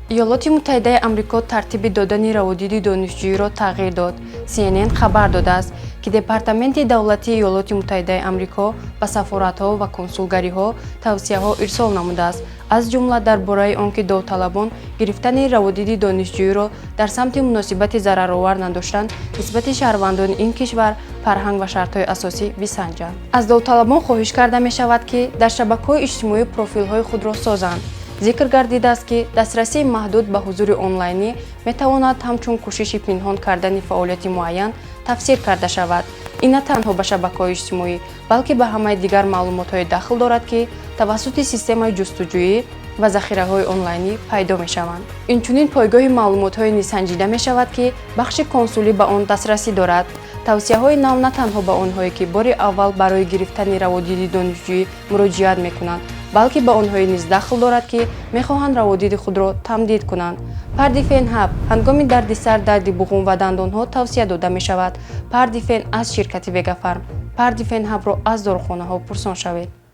Иёлоти Муттаҳидаи Амрико тартиби додани раводиди донишҷӯиро тағйир дод. CNN хабар додааст, ки Департаменти давлатии Иёлоти Муттаҳидаи Амрико ба сафоратҳо ва консулгариҳо тавсияҳо ирсол намудааст, аз ҷумла дар бораи он ки довталабон гирифтани раводиди донишҷӯиро дар самти муносибати зараровар надоштан нисбати шаҳрвандони ин кишвар, фарҳанг ва шартҳои асосӣ бисанҷанд. Аз довталабон хоҳиш карда мешавад, ки дар шабакаҳои иҷтимоӣ профилҳои худро созанд. Зикр гардидааст, ки дастрасии маҳдуд ба ҳузури онлайнӣ метавонад ҳамчун кӯшиши пинҳон кардани фаъолияти муайян тафсир карда шавад. Ин на танҳо ба шабакаҳои иҷтимоӣ, балки ба ҳамаи дигар маълумотҳое дахл дорад, ки тавассути системаи ҷустуҷӯӣ ва захираҳои онлайнӣ пайдо мешаванд. Инчунин пойгоҳи маълумотҳое низ санҷида мешавад, ки бахши консулӣ ба он дастрасӣ дорад. Тавсияҳои нав на танҳо ба онҳое, ки бори аввал барои гирифтани раводиди донишҷӯӣ муроҷиат мекунанд, балки ба онҳое низ дахл дорад, ки мехоҳанд раводиди худро тамдид кунанд. Пардифен Ҳаб ҳангоми дарди сар, дарди буғум ва дандонҳо тавсия дода мешавад. Пардифен аз ширкати Вегафарм. Пардифен Ҳабро аз дорухонаҳо пурсон шавед.